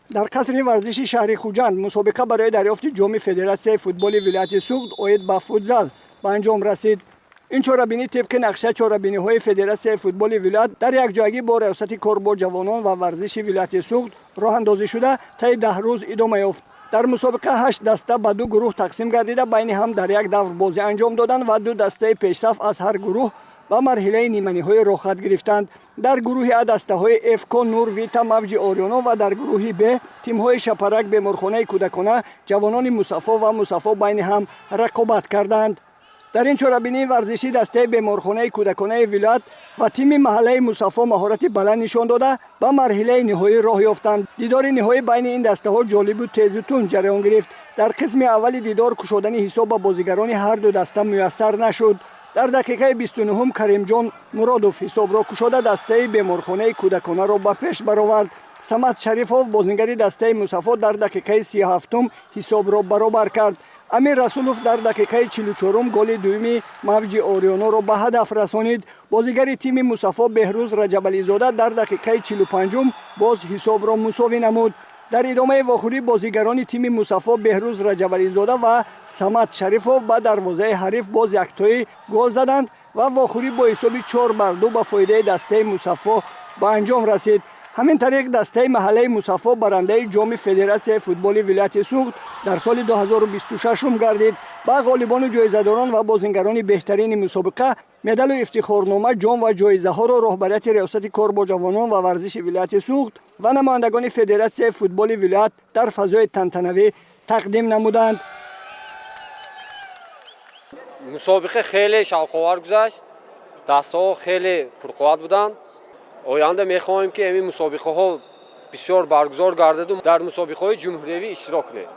Дар қасри варзиши шаҳри Хуҷанд мусобиқа барои дарёфти ҷоми Федератсияи футболи вилояти Суғд оид ба футзал ба анҷом расид. Ин чорабинӣ тибқи нақша чорабиниҳои Федератсияи футболи вилоят дар якҷоягӣ бо Раёсати кор бо ҷавонон ва варзиши вилояти Суғд роҳандозӣ шуда, таи 10 рӯз идома ёфт. Дар мусобиқа ҳашт даста ба ду гурӯҳ тақсим гардида, байни ҳам дар як давр бозӣ анҷом доданд ва ду дастаи пешсаф аз ҳар гурӯҳ ба марҳилаи ниманиҳоӣ роҳхат гирифтанд. Дар гурӯҳи А дастаҳои ФК «Нур», «Вита», «Мавҷи Ориёно» ва дар гурӯҳи Б тимҳои «Шапарак», беморхонаи кӯдакона, ҷавонони «Мусаффо» ва «Мусаффо» байни ҳам рақобат карданд. Дар ин чорабинии варзишӣ дастаи беморхонаи кӯдаконаи вилоят ва тими маҳаллаи «Мусаффо» маҳорати баланд нишон дода, ба марҳилаи ниҳоӣ роҳ ёфтанд. Дидори ниҳоӣ байни ин дастаҳо ҷолибу тезу тунд ҷараён гирифт. Дар қисми аввали дидор кушодани ҳисоб ба бозигарони ҳар ду даста муяссар нашуд. Дар дақиқаи 29-ум Каримҷон Муродов ҳисобро кушода, дастаи беморхонаи кӯдаконаро ба пеш баровард. Самад Шарифов, бозингари дастаи «Мусаффо», дар дақиқаи 37-ум ҳисобро баробар кард. Амир Расулов дар дақиқаи 44-ум голи дуюми «Мавҷи Ориёноро» ба ҳадаф расонид. Бозигари тими «Мусаффо» Беҳрӯз Раҷабализода дар дақиқаи 45-ум боз ҳисобро мусовӣ намуд. Дар идомаи вохӯрӣ бозигарони тими «Мусаффо» Беҳрӯз Раҷабализода ва Самад Шарифов ба дарвозаи ҳариф боз яктоӣ гол заданд ва вохӯрӣ бо ҳисоби 4 бар 2 ба фоидаи дастаи «Мусаффо» ба анҷом расид. Ҳамин тариқ, дастаи маҳаллаи «Мусаффо» барандаи ҷоми Федератсияи футболи вилояти Суғд дар соли 2026 гардид. Ба ғолибону ҷоизадорон ва бозингарони беҳтарини мусобиқа медалу ифтихорнома, ҷом ва ҷоизаҳоро роҳбарияти Раёсати кор бо ҷавонон ва варзиши вилояти Суғд ва намояндагони Федератсияи футболи вилоят дар фазои тантанавӣ тақдим намуданд. Мусобиқа хеле шавқовар гузашт, дастаҳо хеле пурқувват буданд. Оянда мехоҳем, ки ҳамин мусобиқаҳо бисёр баргузор гардаду дар мусобиқаҳои ҷумҳуриявӣ иштирок кунем.